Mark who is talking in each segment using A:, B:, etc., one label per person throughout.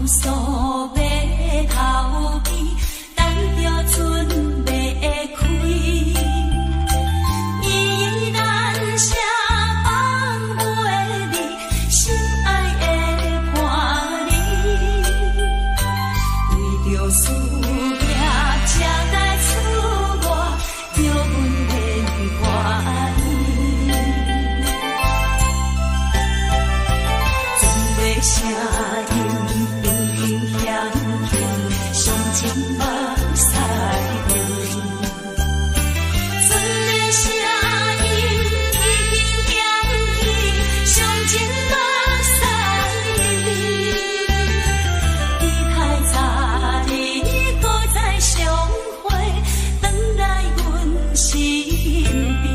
A: 數碼頭邊，等著準備開。依然寫放袂離，心愛的伴侶，為著事業才來出外，叫阮免懷疑。船的聲音輕輕響起，傷情目屎流。船的聲音輕輕響起，傷情目屎流。期待早日閣再相會，轉來阮身邊。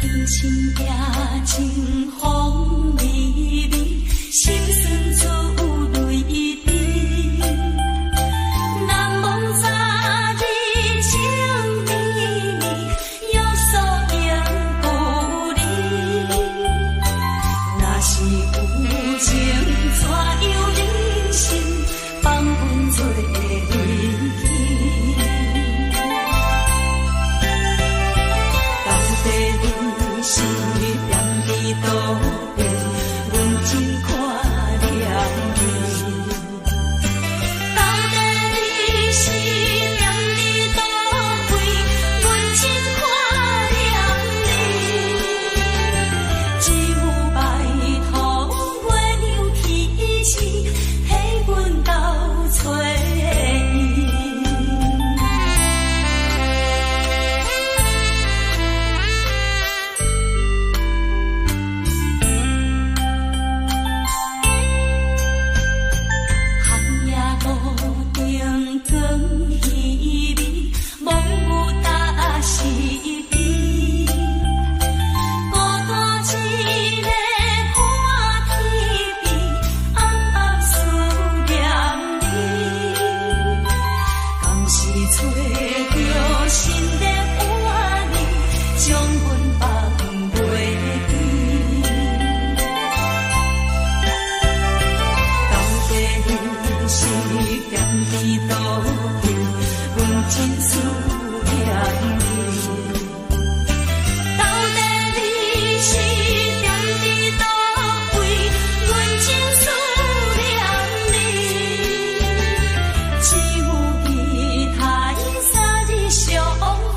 A: 今深夜清風微微，心酸出淚滴。難忘昨日情綿綿，約束永不離。若是有情，怎樣忍心放阮做離去？到底你是踮佇佗位，阮真看念你。到底你是踮佇佗位，阮真看念你。只有拜託月娘提醒，替阮斗揣伊。寒夜路燈光稀微，梦有搭是非。孤單一个看天邊，暗暗思念你。敢是揣著新的伴侶，將阮放袂記。到底你是踮佇佗位，阮真思念你。到底你是踮佇佗位，阮真思念你。只有期待三日相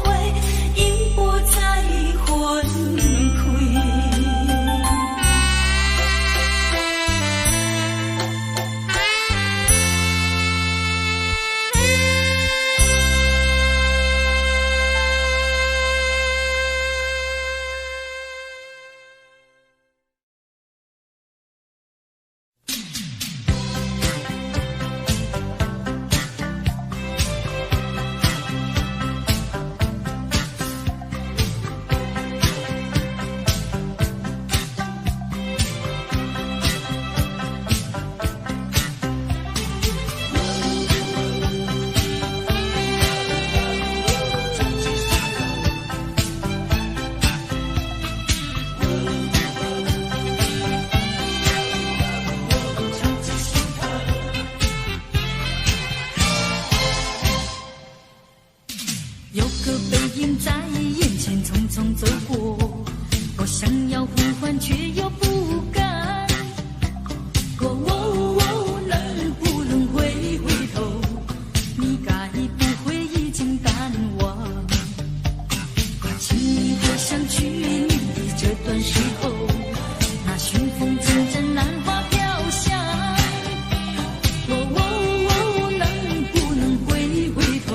A: 會，永不再分開。
B: 有個背影在眼前匆匆走過，我想要呼喚卻又不敢。哦哦，能不能回回頭？你該不會已經淡忘？請你回想去年的這段時候，那熏風陣陣蘭花飄香。哦哦，能不能回回頭？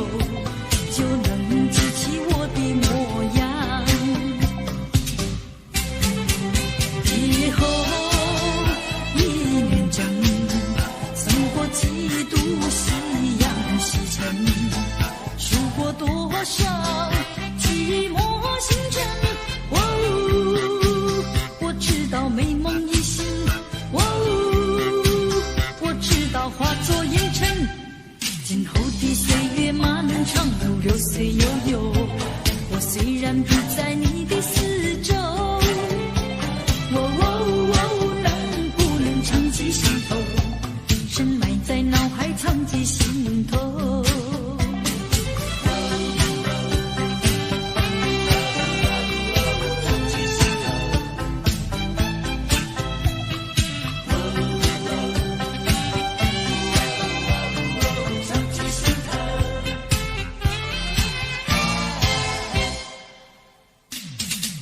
B: 就能記起我的模樣。以後一年整，走過幾度夕陽西沉，數過多少寂寞星辰。哦，我知道美夢已醒。哦，我知道化作煙塵。今後的歲月漫長如流水悠悠，我雖然不在你的四周，哦哦哦，能不能長記心頭，深埋在腦海，藏進心頭。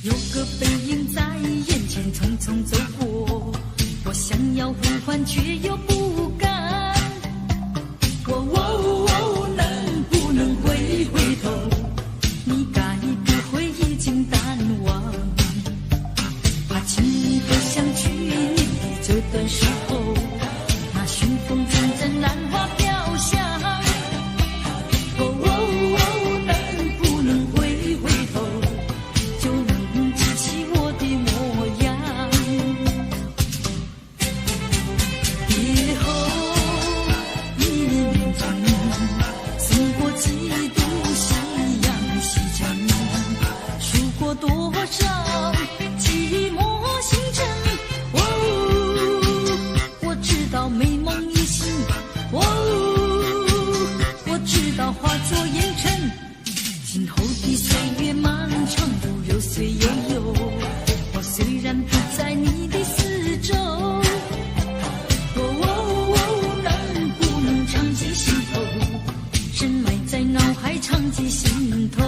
B: 有個背影在眼前匆匆走過，我想要呼喚卻又不敢。哦哦哦，能不能回回頭？你該不會已經淡忘？怕輕易的想起你的這段時候，那熏風陣陣蘭花飄香。哦哦哦，能不能回回頭？就能記起我的模樣。別後一年中，送過幾度夕陽西沉，數過多少寂寞星辰。哦，我知道美夢已醒。哦，我知道化作煙塵。今後的歲月漫長如流水悠悠，我雖然不在你的四周，哦哦哦，能不能長記心頭，深埋在腦海，長記心頭。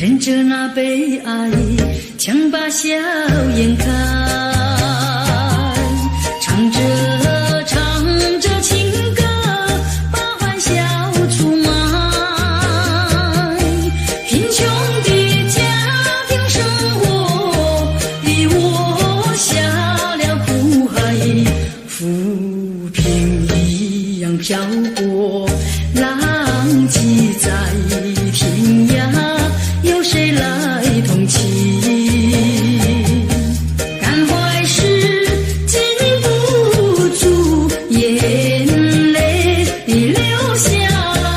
B: 忍著那悲哀，強把笑顏開，唱著唱著情歌，把歡笑出賣。貧窮的家庭生活逼我下了苦海，浮萍一樣漂泊，浪跡在天涯，有誰來同情？幹壞事禁不住眼淚流下來。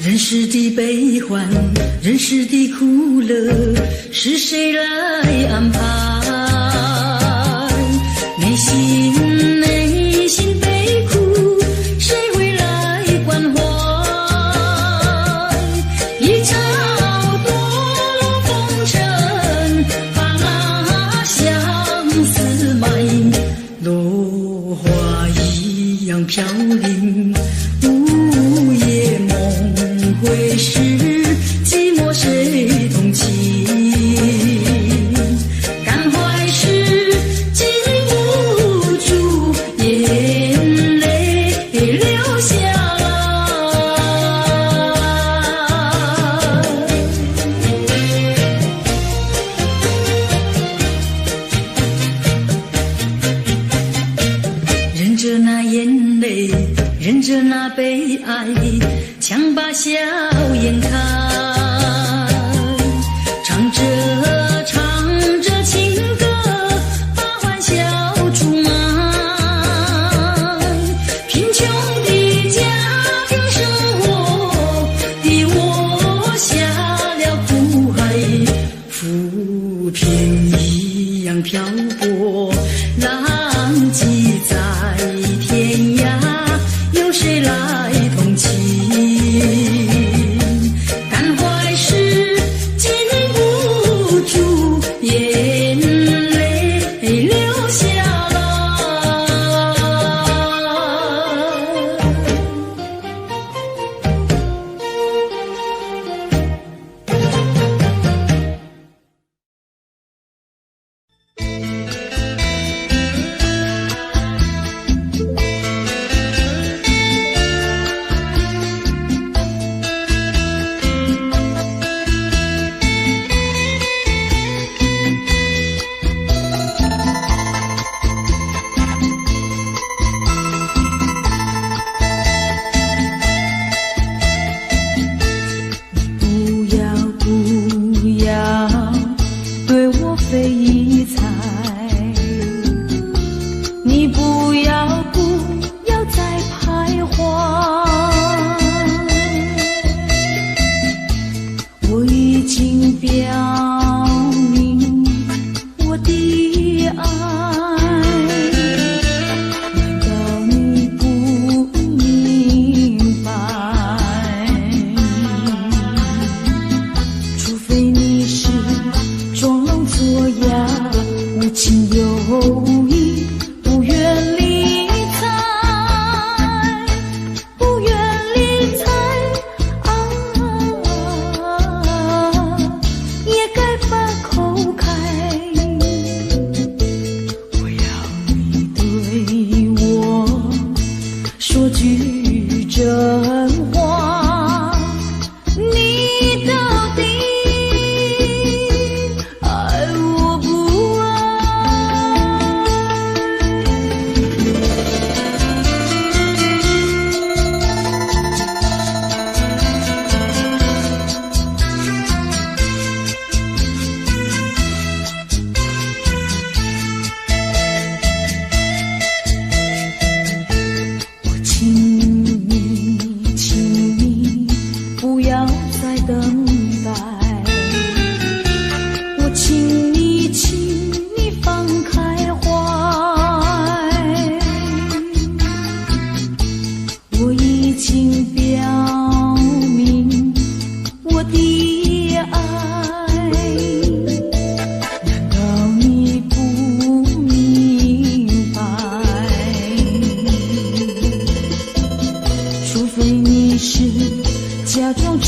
B: 人世的悲歡，人世的苦樂，是誰來安排？內心內心悲苦，誰會來關懷？一朝墮落風塵，把那相思埋，落花一樣飄零，午夜夢回時，寂寞誰同情？幹壞事禁不住眼淚流下來。忍著那眼淚，忍著那悲哀，強把笑顏開，唱著唱著情歌，把歡笑出賣。貧窮的家庭生活逼我下了苦海，浮萍一樣漂泊，浪跡在天涯，有誰來同情？幹壞事禁不住眼淚流下來。
A: 不要不要對我費一財，你不要不要再徘徊。我已經表明我的愛，難道你不明白？除非你是裝聾作啞，無情有義，不願理睬，不願理睬，啊，也該把口開。我要你對我說句真話，你到底愛我不愛？我請你，請你不要再等待。我請你，請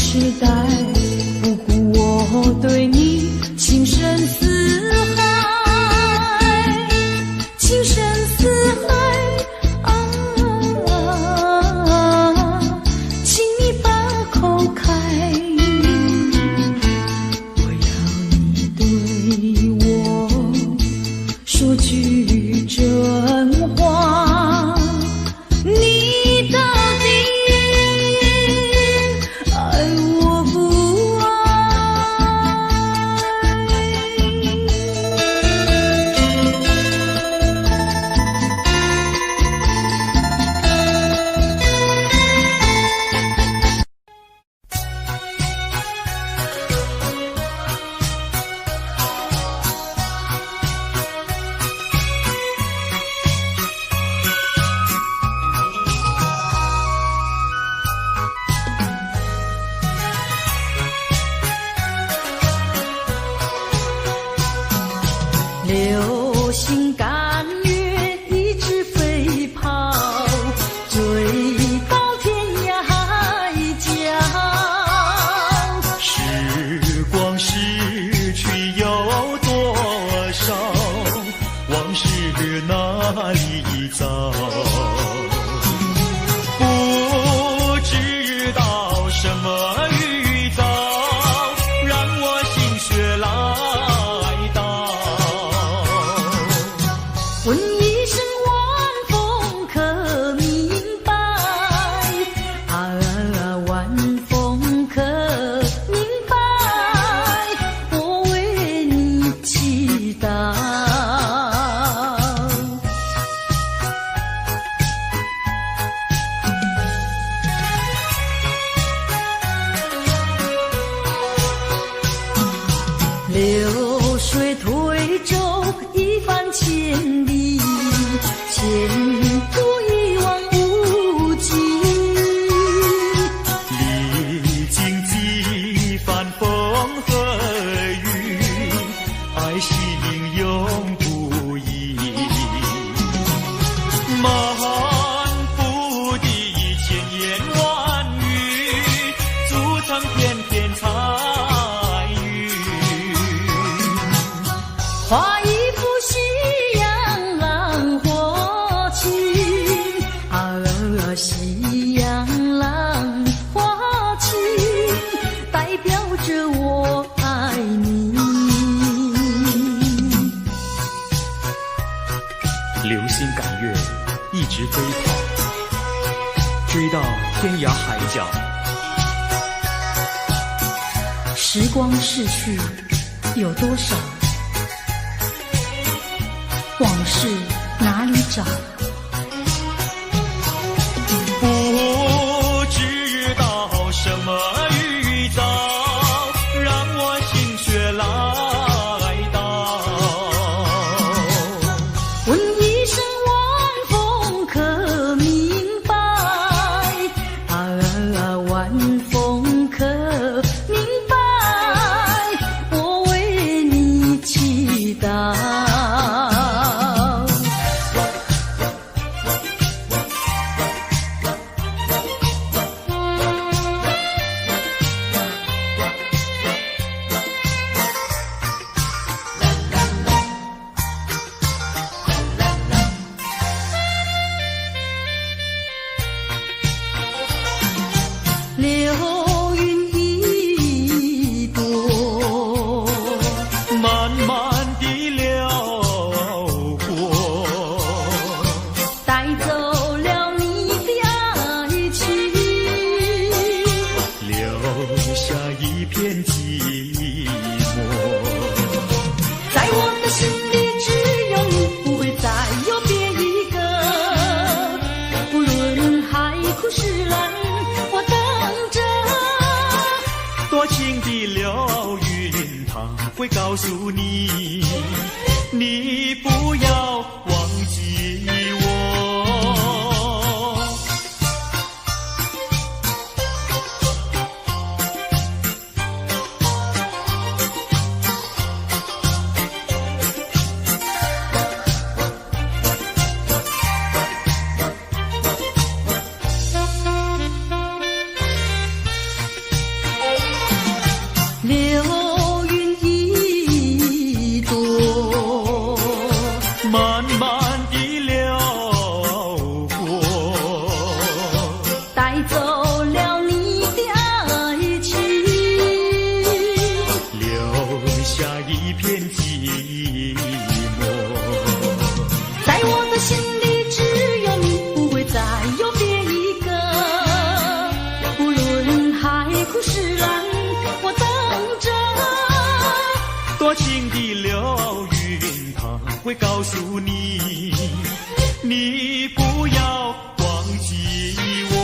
B: 時代，不顧我對你情深似海，情深似海啊！請你把口開，我要你對我說句真話，你到底愛我不愛？流星趕月一直飛跑，追到天涯海角。
C: 時光逝去有多少？往事哪裡找？不知道什麼預兆，讓我心血來到。
B: 問一聲晚風可明白？啊，晚風可明白？我為你祈禱。流水推舟一帆千里，前途一望無際。
C: 歷經幾番風和雨，愛情永不移。滿腹的千言萬語，組成片片彩雲。
B: 畫一幅夕陽浪花情，啊，夕陽浪花情，代表着我愛你。
D: 流星趕月，一直飛跑，追到天涯海角。
B: 時光逝去有多少？往事哪裡找？
C: 不知道什麼預兆，讓我心血來到。
B: 問一聲晚風可明白？啊，晚風可明白？我為你祈禱。流雲一朵，
C: 慢慢地流過，
B: 帶走了你的愛情，
C: 留下一片寂寞。
B: 在我的心裡只有你，不會再有別一個。不論海枯石爛，我等著。
C: 多情的流雲，它會告訴你，你不要忘記我。多情的流云，他會告訴你，你不要忘記我。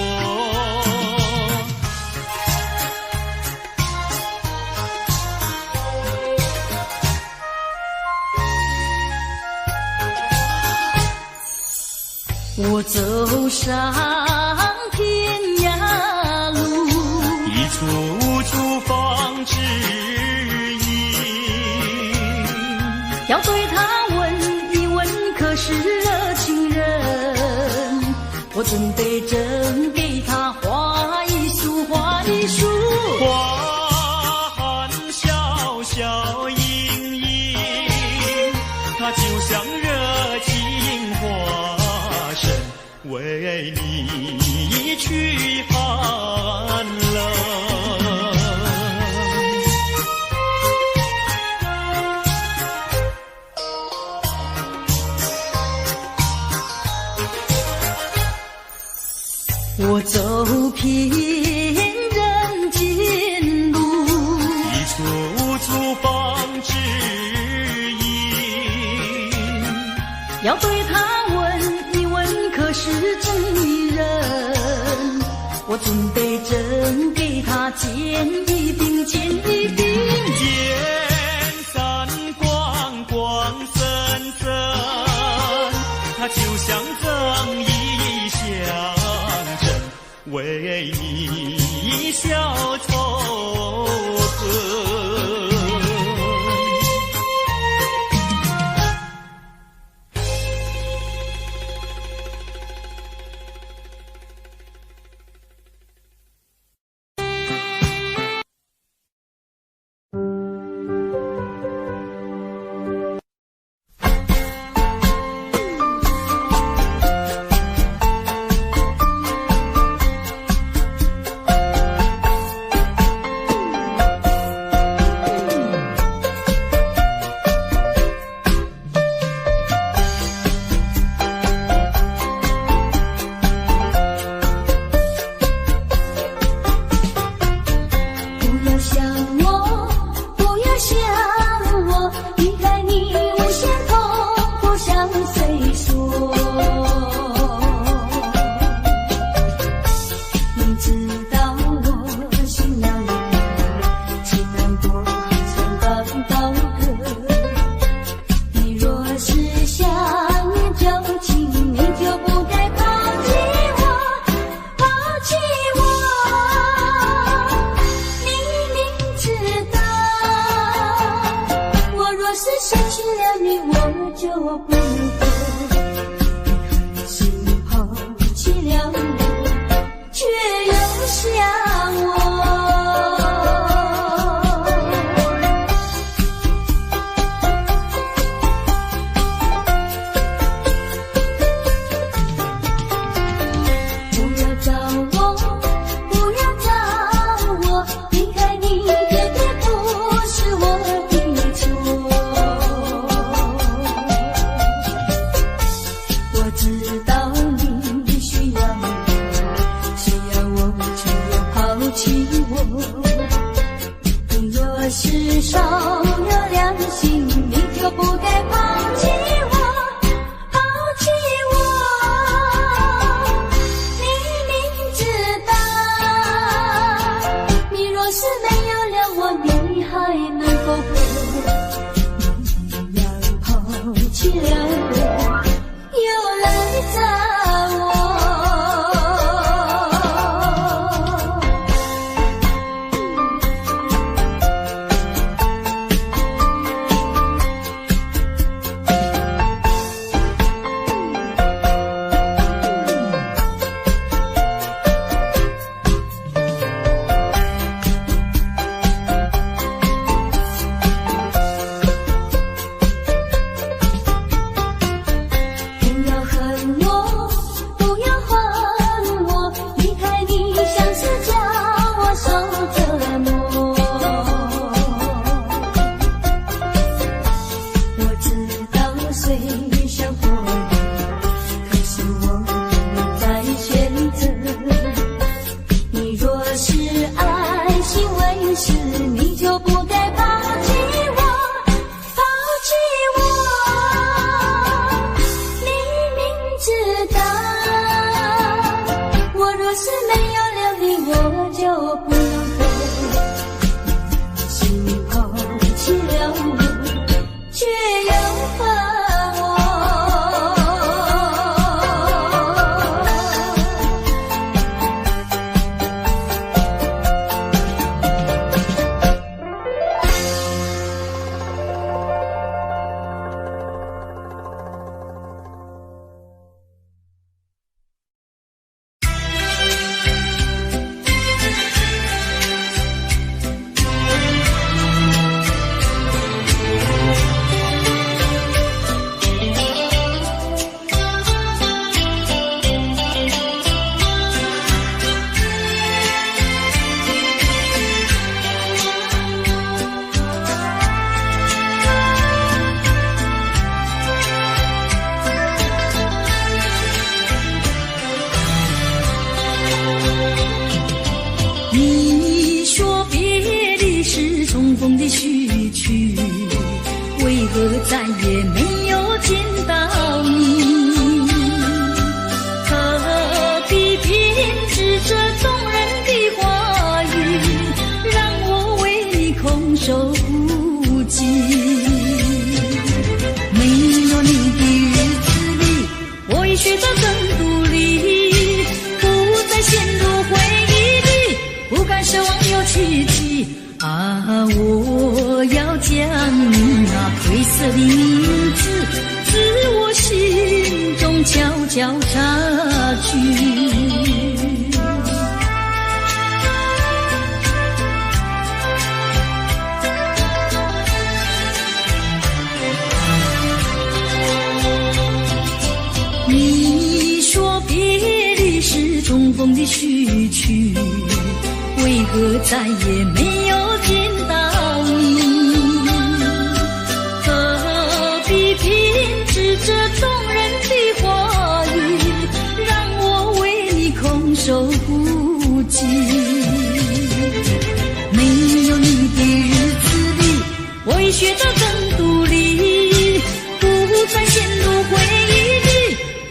B: 我走上天涯路，
C: 一處處放知音，
B: 要對他問一問，可是熱情人？我準備贈給他花一束，花一束，
C: 歡笑笑盈盈，他就像熱情化身，為你驅寒冷。
B: 我走遍人間路，
C: 一處處放知音，
B: 要對他問一問，可是真女人？我準備贈給他煎一餅，煎一餅，
C: 見山光光森森，他就像正義相爭，為你消愁恨。
A: 不要想我，不要想我，離開你無限痛苦向誰說？你知道我心難過，情難過好像剛刀割。你若是想念舊情，你就不該拋棄我，拋棄我。明明知道，我若是失去了你，我就不能活。你狠心拋棄了我，卻又想我。不要找我，不要找我，離開你絕對不是我的錯。我知道你需要我，需要我卻又拋棄我。你若是少了良心，你就不該拋棄我，拋棄我。明明知道，你若是沒有了我，你還能否活？你要拋棄了我，又來找我。不要恨我，不要恨我，離開你像是叫我受折磨。我知道雖想過你，可是我不能再選擇。你若是愛心為實，你就不該拋棄我，
B: 的序曲，為何再也沒有見到你？何必編織這動人的話語，讓我為你空守孤寂？沒有你的日子裡，我已學得更獨立，不再陷入回憶裡，不敢奢望有奇蹟。啊，我要將你那褪色的名字，自我心中悄悄擦去。你說別離是重逢的序曲，為何再也沒有見到你？何必編織這動人的話語，讓我為你空守孤寂？沒有你的日子裡，我已學得更獨立，不再陷入回憶裡，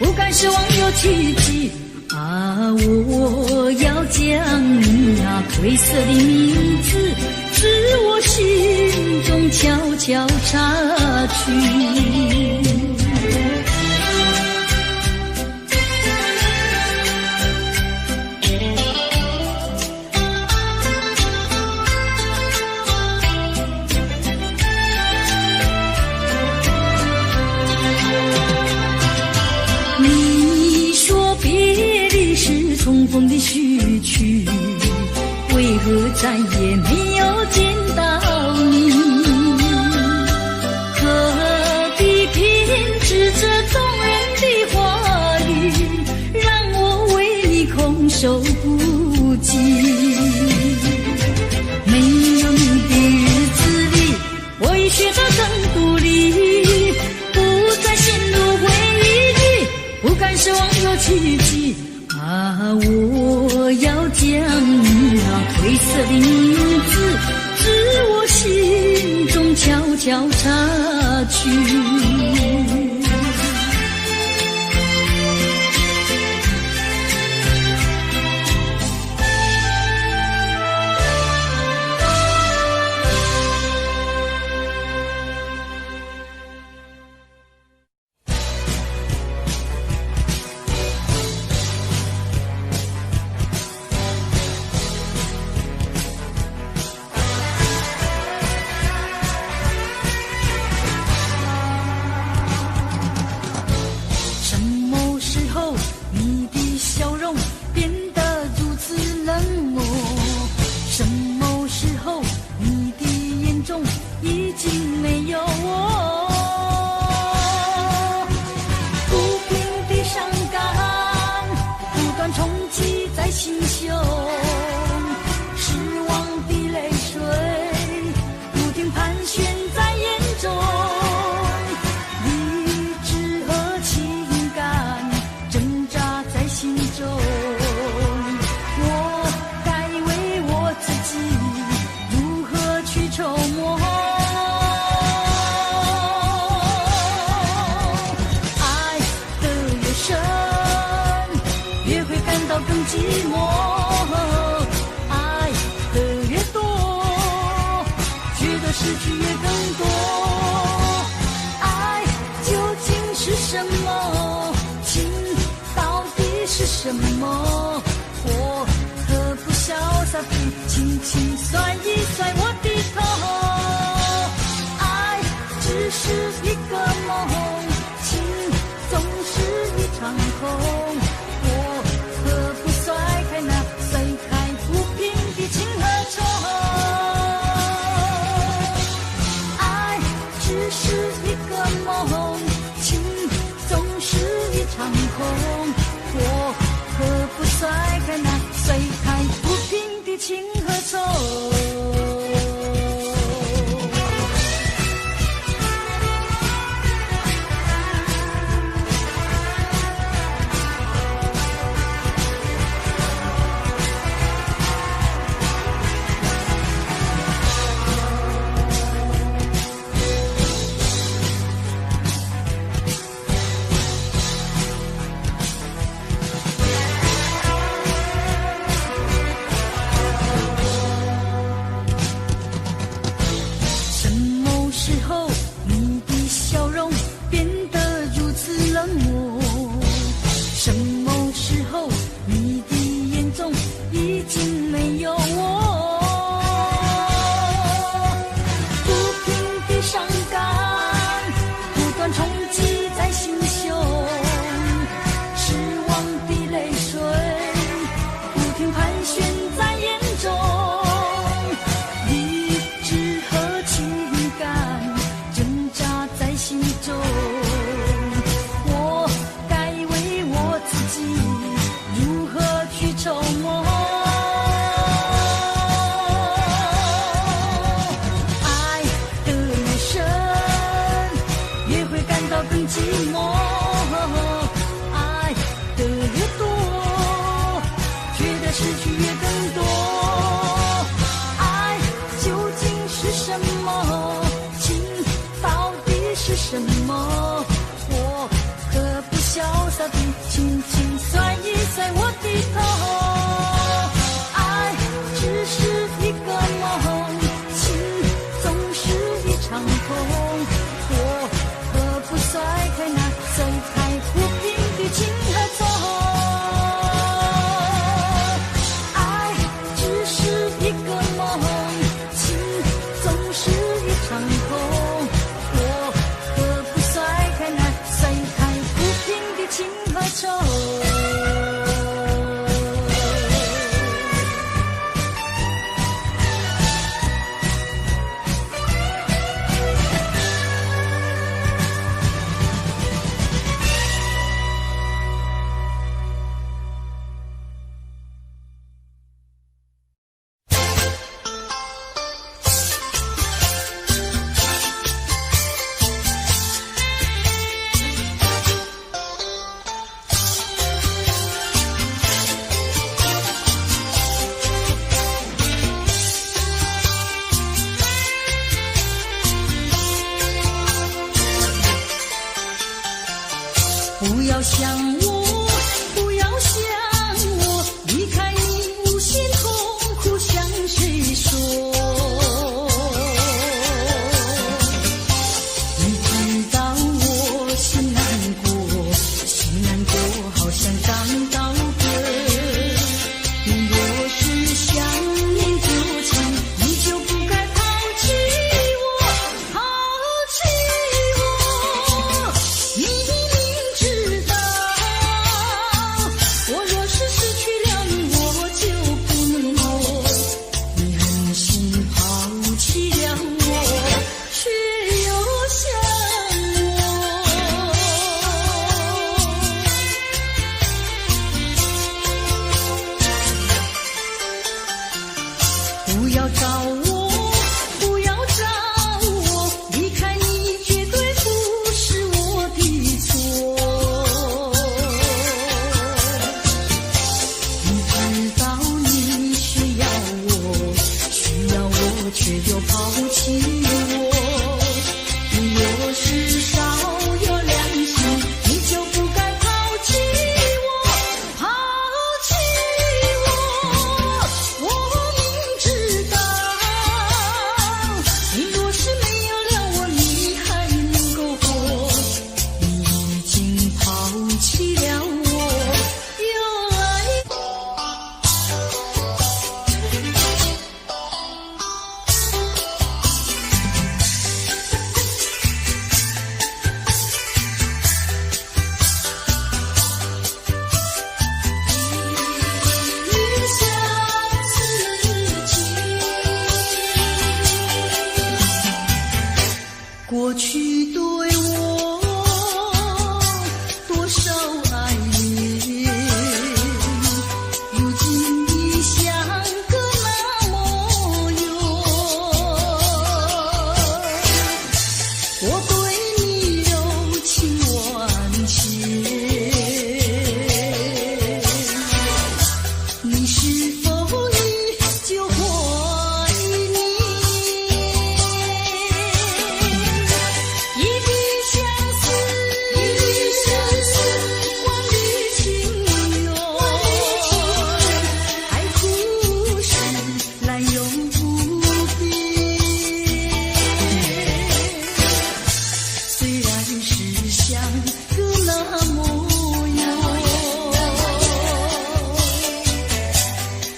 B: 不敢奢望有奇蹟。啊，我要將你那褪色的名字，自我心中悄悄擦去。你說別離是重逢的序曲，為何再也沒有見到你？何必編織這動人的話語，讓我為你空守孤寂？沒有你的日子裡，我已學得更獨立，不再陷入回憶裡，不敢奢望有奇蹟。啊，我要將你那褪色的名字，自我心中悄悄擦去。什麼時候你的笑容變得如此冷漠？什麼時候你的眼中已經沒有我？不平的傷感不斷衝擊在心胸，失望的淚水不停盤旋在眼中。理智和情感掙扎在心中，我該為我自己如何去籌謀？愛得越深，越會感到更寂寞；愛得越多，覺得失去也更多。愛究竟是什麼？情到底是什麼？我何不瀟灑地輕輕甩一甩我的頭？愛只是一個夢，情總是一場空。我何不甩開那甩開不平的情和愁？愛只是一個夢，情總是一場空。我何不甩開那甩開不平的情和愁？想我，不要想我，離開你無限痛苦，向誰說？你知道我心難過，心難過，好像當刀割。你若是想念舊情，你就不該拋棄我，拋棄我。你明知道，我若是失去了你，我就不能活。你狠心拋棄了我，卻又想我。不要找我，不要找我，離開你絕對不是我的錯。你知道你需要我，需要我卻又拋棄我。你若是少有良心，你就不該拋棄我，拋棄我。我明知道，你若是沒有了我，你還能夠活。你已經拋棄了我，又來。一相思情，過去對我多少愛戀，如今已相隔那麼遠。我對你柔情萬千，你是否依舊懷念？一筆相思，一筆相思，萬縷情緣，海枯石爛永不變。雖然是相隔那麼遠，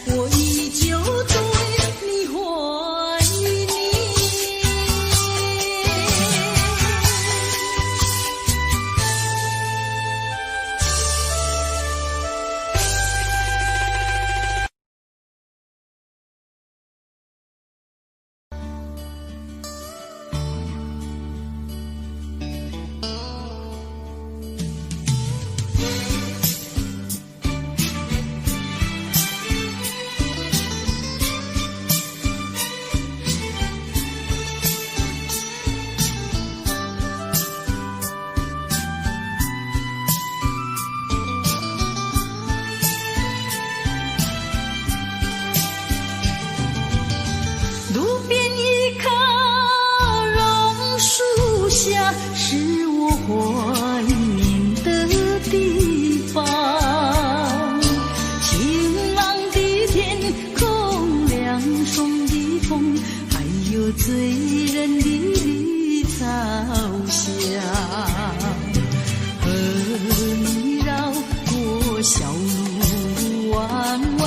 B: 我依舊對你懷念。路邊一棵榕樹下，是我懷念的地方。晴朗的天空，涼爽的風，還有醉人的綠草香。和你繞過小路彎彎，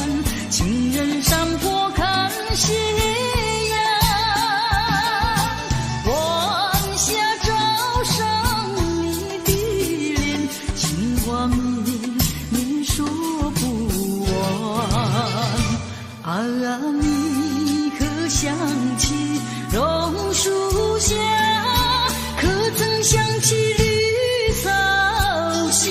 B: 情人山坡看斜陽。晚霞照上你的臉，情話綿綿說不完。啊，你可想起榕樹下，可曾想起綠草香？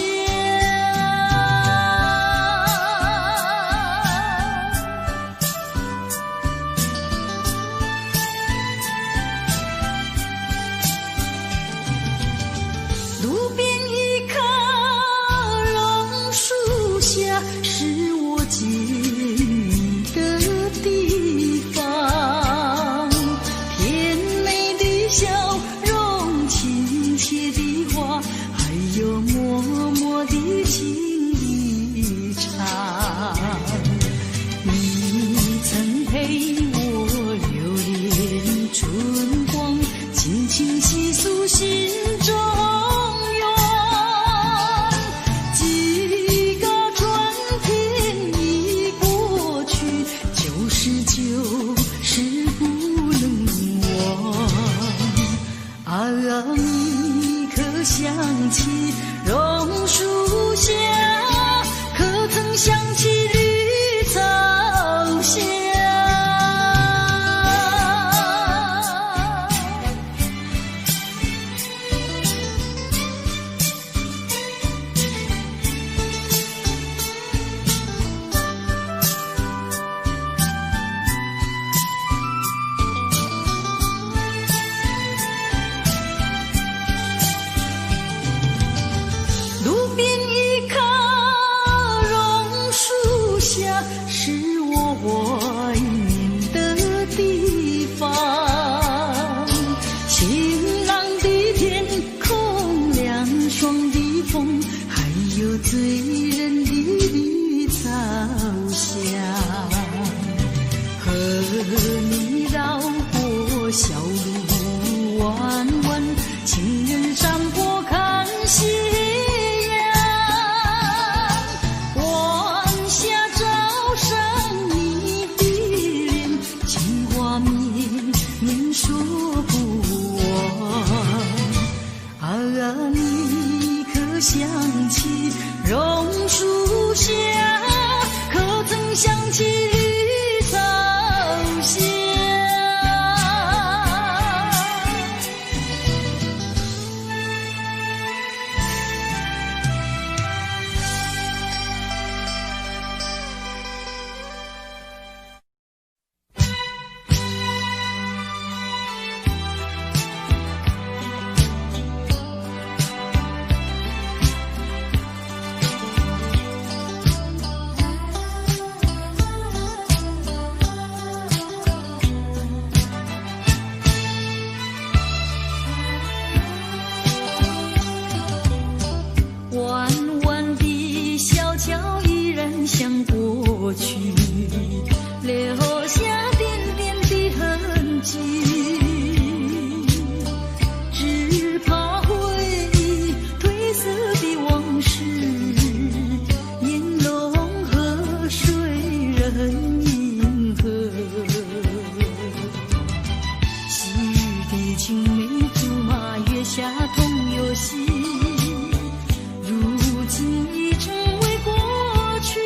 B: 坡小路彎彎，情人山坡看夕陽。晚霞照上你的臉，情話綿綿說不完。啊，你可想起榕樹下，可曾想起綠草下？彎彎的小橋依然像過去，留下點點的痕跡。只怕回憶褪色的往事，煙籠河水人銀河。昔日的青梅竹馬，月下同遊戲。如今已成為過去，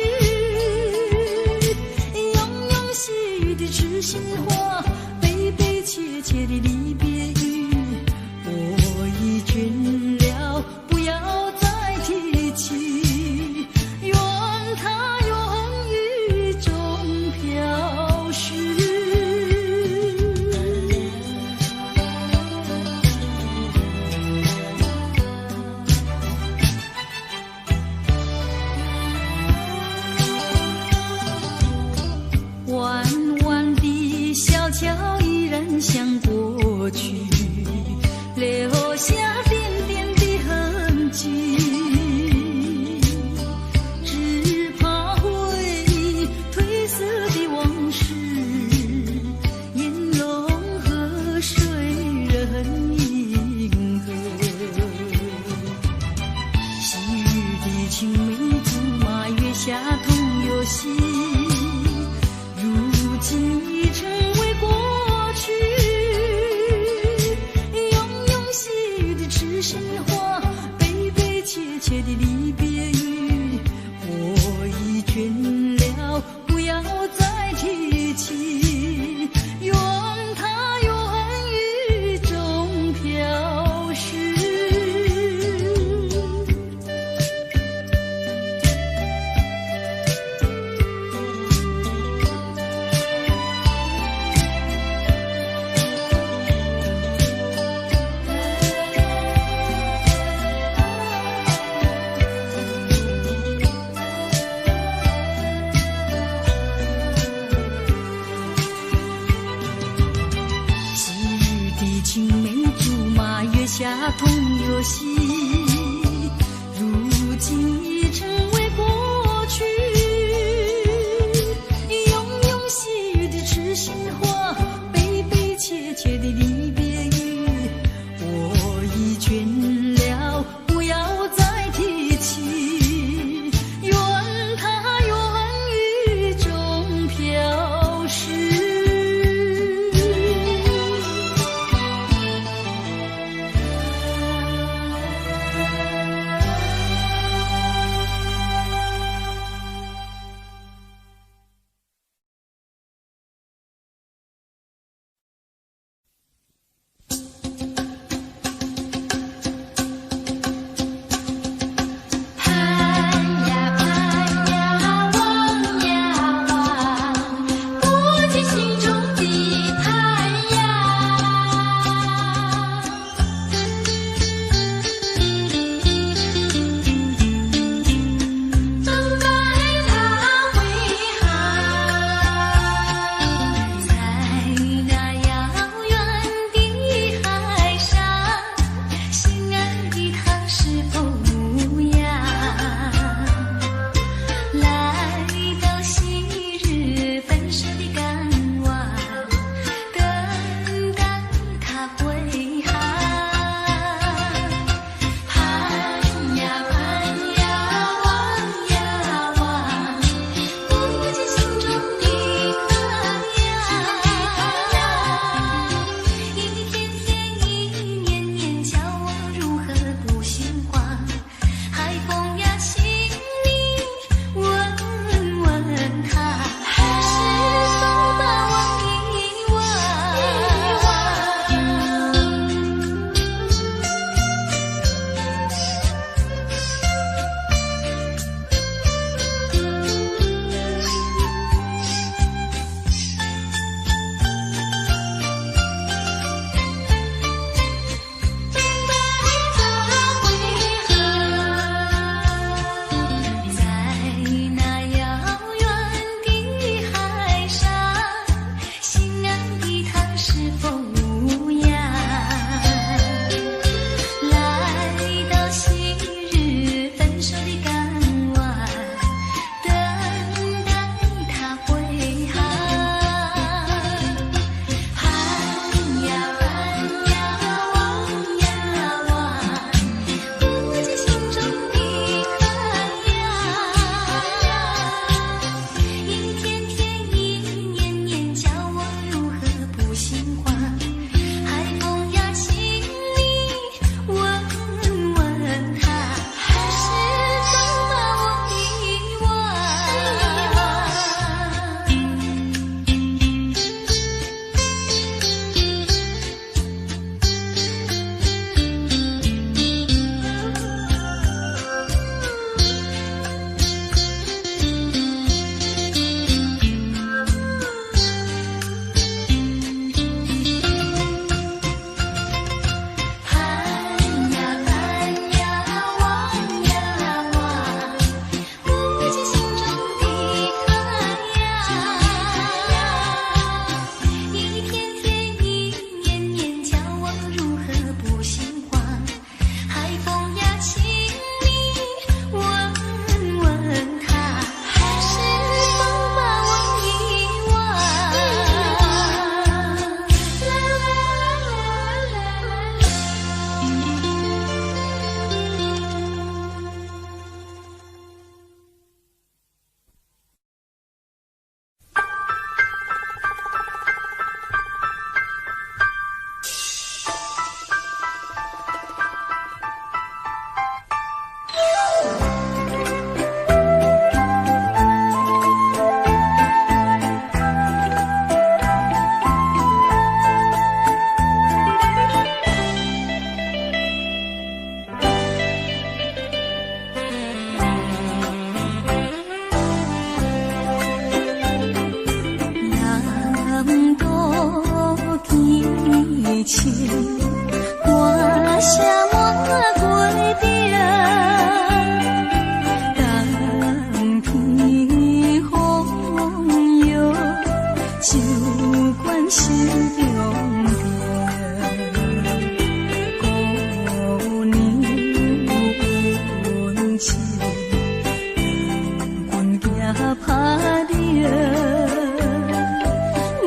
B: 洋洋細雨的痴心話，悲悲切切的離別語，我已倦了，不要再提起。願它願雨中飄逝。彎彎的小橋依然像過去，留下點點的痕跡。只怕回憶褪色的往事，煙籠河水人銀河。昔日的青梅竹馬，月下同遊戲。如今已成為過去，洋洋細雨的痴心話，悲悲切切的離別語，我已倦了，不要再提起。願它願雨中飄逝。昔日的青梅竹馬，月下同遊戲，如今已成為過去。洋洋細雨的痴心話，悲悲切切的離別語，我已倦了，不要再提起。願它願雨中飄逝。情，歌聲滿月頂，冬天風雨，酒灌心中病。姑娘阮情，阮行拍拼。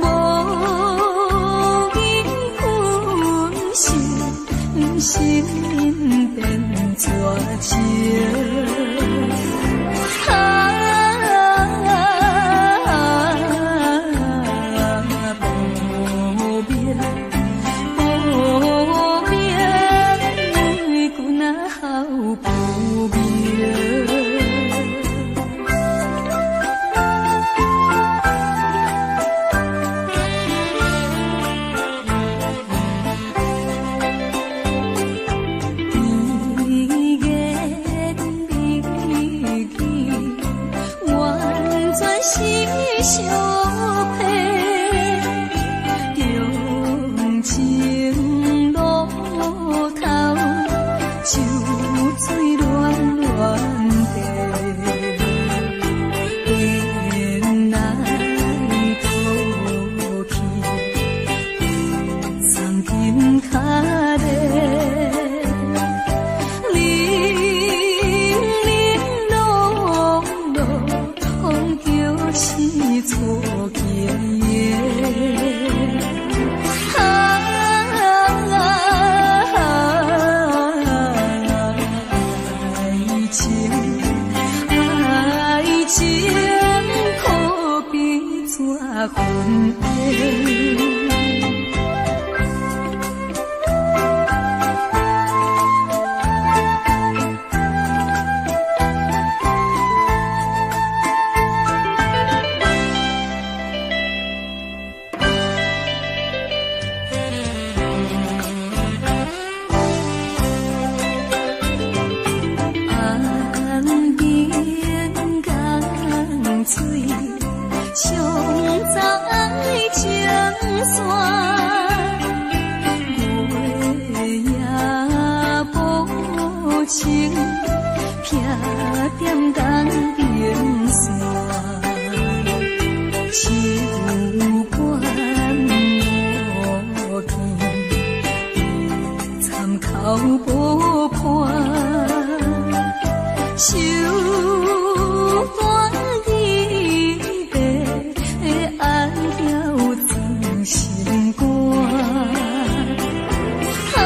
B: 無緣分心，心變絕情。啊，無眠無眠，為君啊好不眠。甜言蜜語，完全是相騙。長情路頭，秋水亂亂地，變來倒去，送金跤咧。零零落落，叫是錯經營。啊，愛情，愛情可比紙雲煙。岸邊江水，沖走愛情線。月夜無情，避踮江邊線。手管無見，參口無伴。手段伊的愛了藏心肝。啊，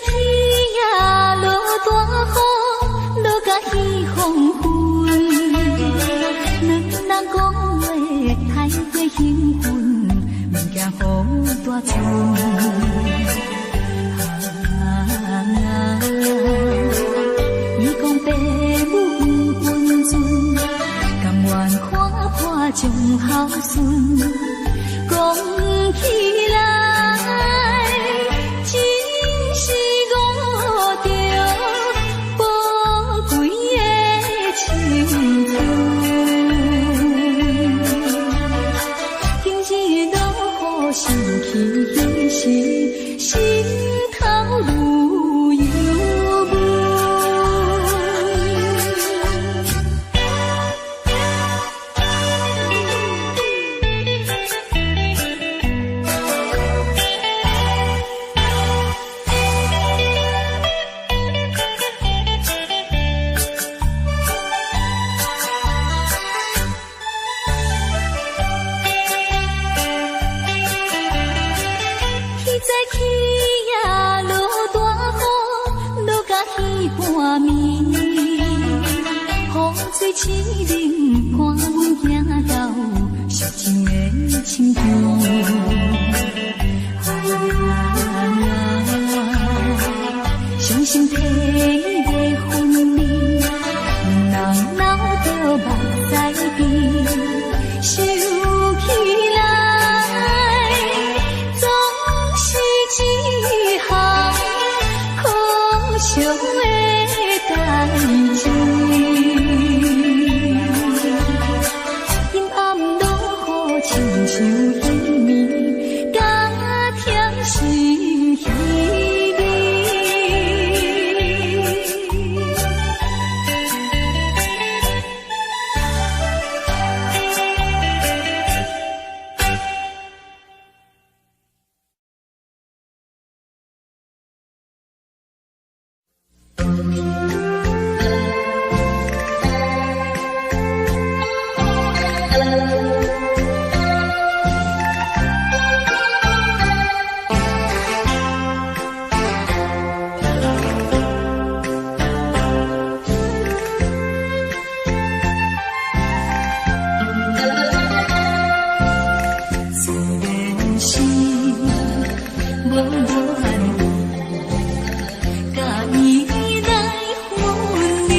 A: 起呀落大雨，落甲彼黃昏。兩人講話太過興奮，毋驚雨大陣。啊，伊講爸母有恩准，甘願看破將孝順。講起來，真是悟著寶貴的青春。今日落雨，想起彼時，心頭愈憂悶。彼早起呀落大雨，落甲彼半暝，雨水淅冷，伴阮行到相情的身邊。啊，傷心體的分離，兩人流著目屎滴，想起來總是一項可惜的代誌。陰暗落雨，親像彼暝，加添心稀微。雖然是無願意，佮伊來分離，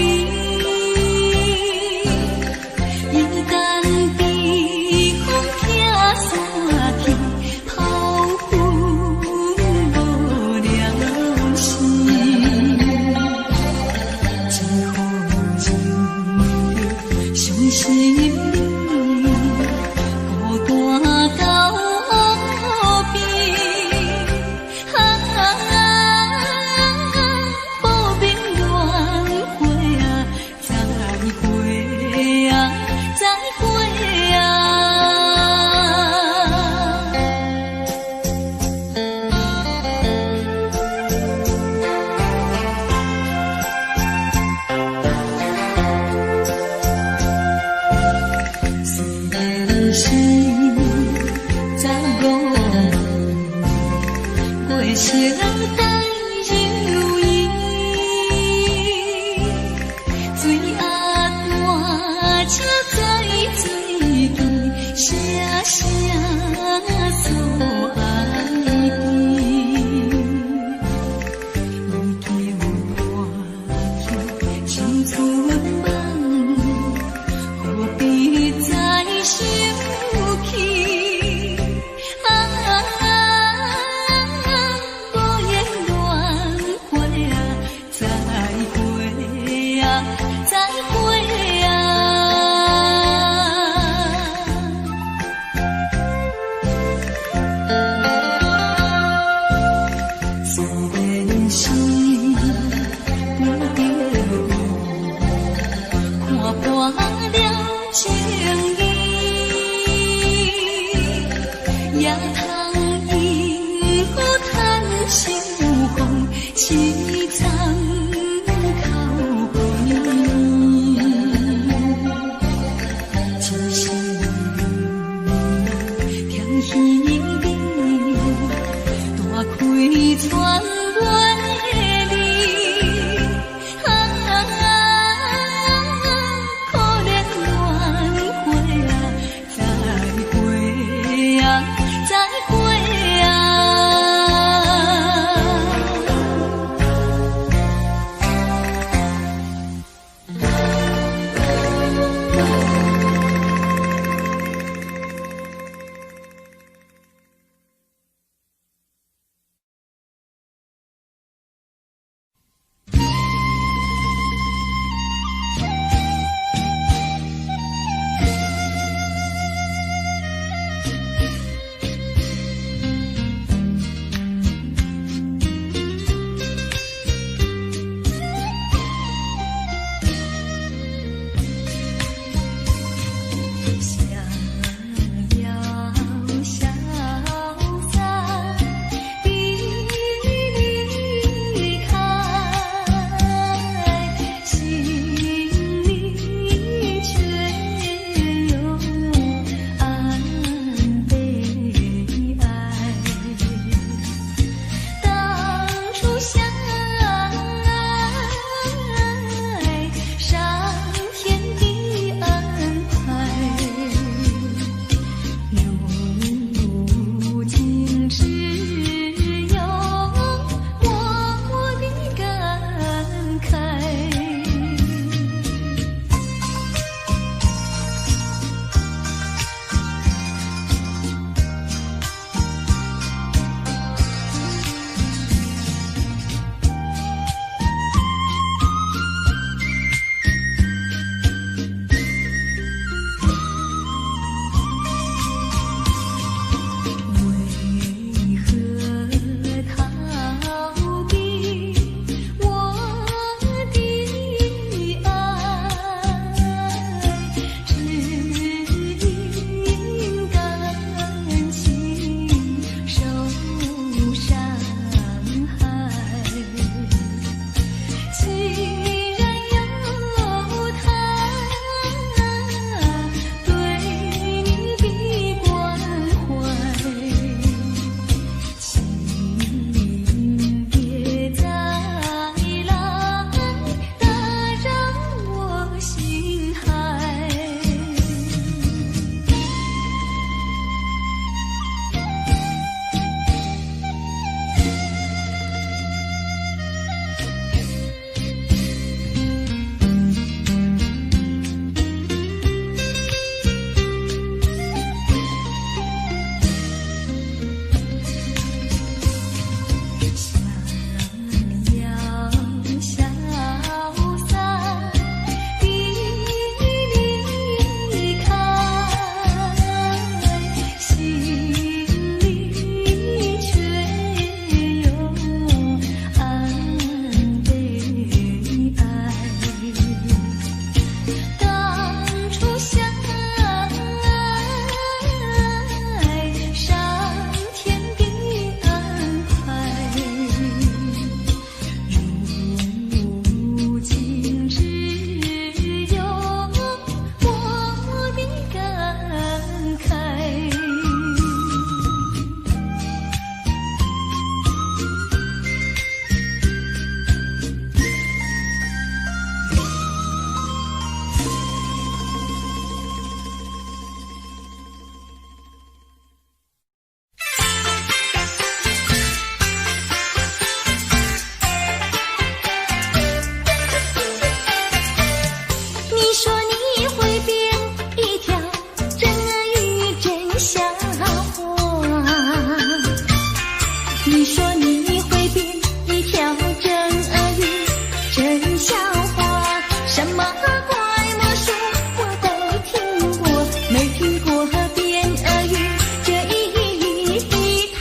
A: 伊等避風拆散去，拋阮無了時。一予情傷心你，孤單到邊。啊，無眠戀會啊，再會啊，再會啊。雖然是十五年，過聖誕如意，水鸭大車載水機，聲聲訴愛甜。已經破去青春夢，何必再想起？啊，無言戀會啊，再會啊，再會啊。雖然是拄著伊，看破了情義，也通應付嘆相逢，淒慘哭悲。一世添稀微，大開船尾。你說你會變一條真鱷魚，真笑話，什麼怪魔術我都聽過，沒聽過變鱷魚這一套。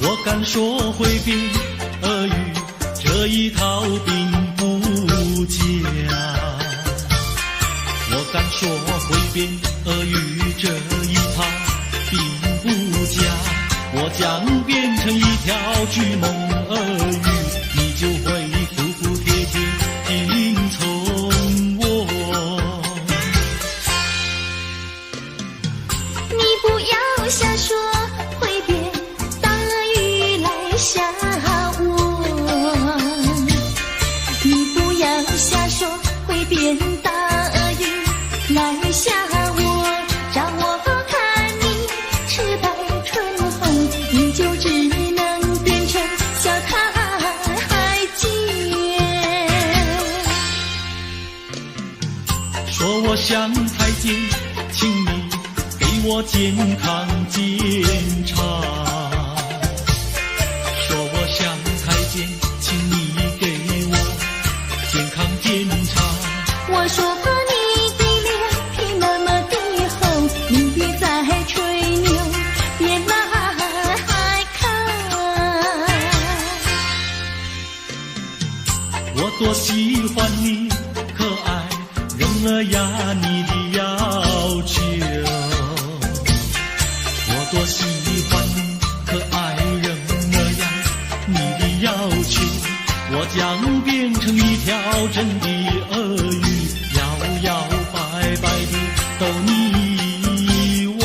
C: 我敢說會變鱷魚這一套並不假。我敢說會變鱷魚這一套並不假。我將變成一條巨猛鱷魚，你就會服服帖帖聽從我。
A: 你不要瞎說，會變大鱷魚來嚇我。你不要瞎說，會變大鱷魚來嚇我。讓我看你齒白唇紅，你就只能變成小太監。
C: 說我像太監，請你給我健康檢查。說我像太監，請你給我健康檢查。
A: 我說你的臉皮那麼的厚，你別再吹牛，別來看。
C: 我多喜歡你，可愛人兒呀，你的要求。我多喜歡你，可愛人兒呀，你的要求。我將變成一條真的鱷魚，搖搖擺擺地逗你玩。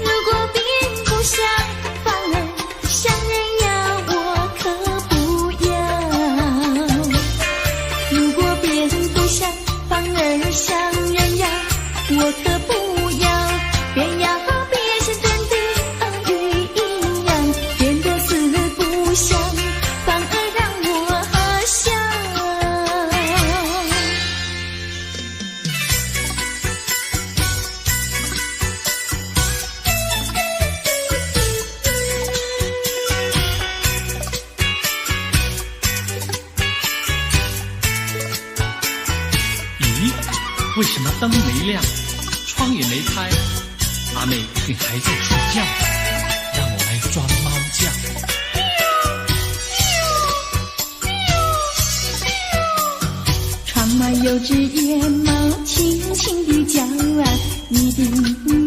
A: 如果變不像，反而像人呀，我可不要。如果變不像，反而像人呀，我可不要。變呀變像真的鱷魚一樣，變得四不像，反而讓我笑。
D: 咦，為什麼燈沒亮，窗也沒開？阿妹一定還在睡覺，讓我來裝貓叫。
A: 窗外有隻野貓，輕輕地叫啊，一定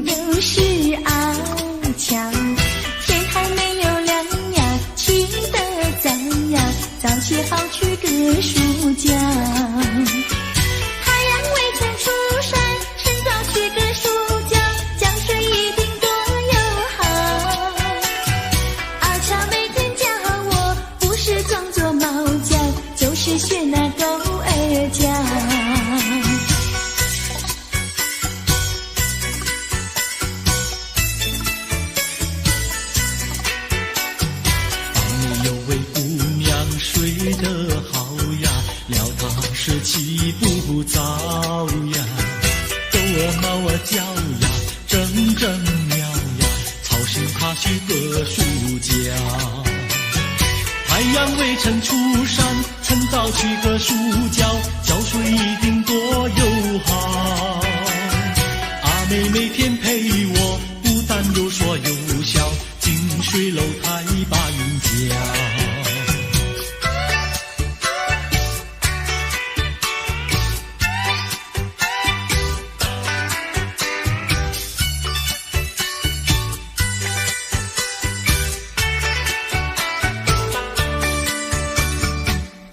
A: 又是阿強。天還沒有亮呀，起得早呀，早起好去割樹膠。太陽未曾出山，趁早去割樹膠，江水一定多友好。阿強每天教我，不是裝作貓叫，就是學那狗兒叫。
C: 房裡有位姑娘睡得好呀，料她是起不早呀。狗兒貓兒叫呀，陣陣喵呀，吵醒她去割樹膠。太陽未曾出山，趁早去割樹膠，膠水一定多友好。阿妹每天陪我，不但有說有笑，近水樓台把雲攪。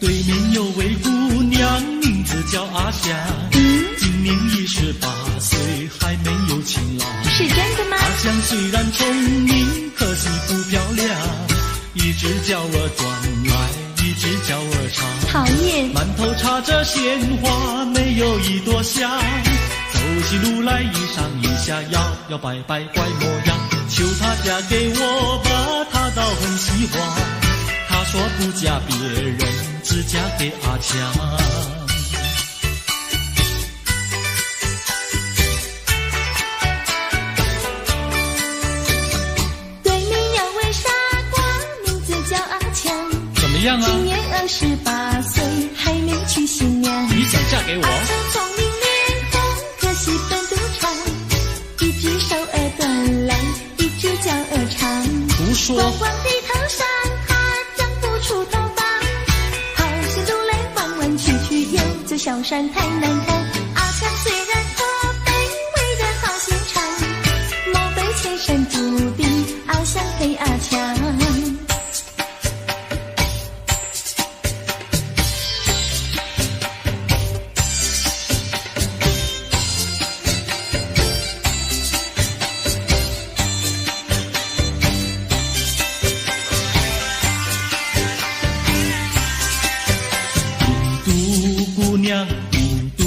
C: 對面有位姑娘，名字叫阿霞，今年28歲，還沒有情郎。
A: 是真的嗎？
C: 阿香雖然聰明，可惜不漂亮，一直叫我轉來，一直叫我唱。
A: 討厭！
C: 滿頭插着鮮花，沒有一朵香。走起路來一上一下，搖搖擺擺怪模樣。求她嫁給我吧，她倒很喜歡。她說不嫁別人，只嫁給阿強。
A: 到18歲還沒娶新娘。
D: 你想嫁給我？
A: 阿強聰明臉紅，可惜笨肚腸，一隻手兒短來，一隻腳兒長。
D: 胡說！
A: 光光的頭上他長不出頭髮，跑線路來彎彎曲曲，有座小山太難看。阿強雖然駝背，為人好心腸，莫非前生注定阿香配阿強。
C: 印度姑娘，印度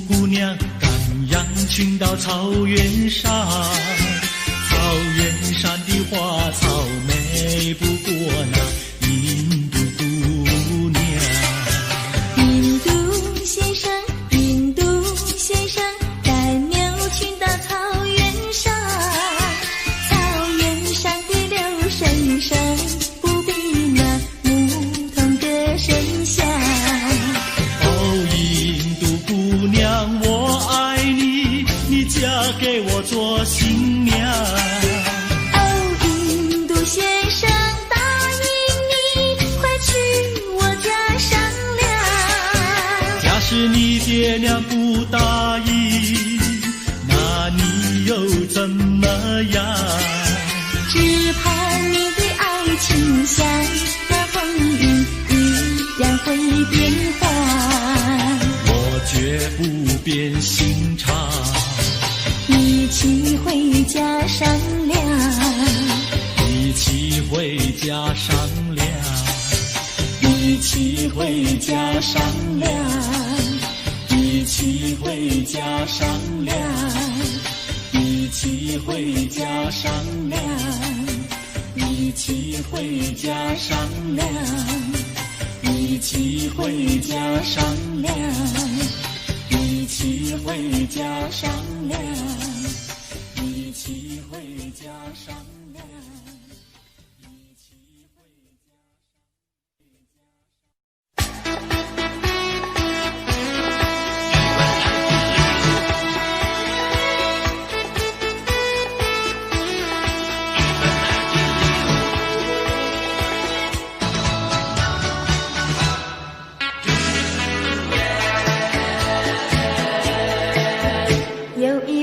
C: 姑娘，趕羊群到草原上，草原上的花草美不過那印度姑娘。
A: 印度先生，印度先生，趕牛群到草原上，草原上的流水聲不比那牧童歌聲響。
C: 哦，印度姑娘，我愛你，你嫁給我做新娘。
A: 哦，印度先生答應你，快去我家商量。
C: 假使你爹娘不答應，那你又怎麼樣？
A: 只怕你的愛情像那風雲一樣會變幻。
C: 我絕不變心腸。
A: 一起回家商量，
C: 一起回家商量，
A: 一起回家商量，
C: 一起回家商量，一起回家商量，一起回家商量，一起回家商量，一起回家商量，一起回家商量，一起回家。
A: 有一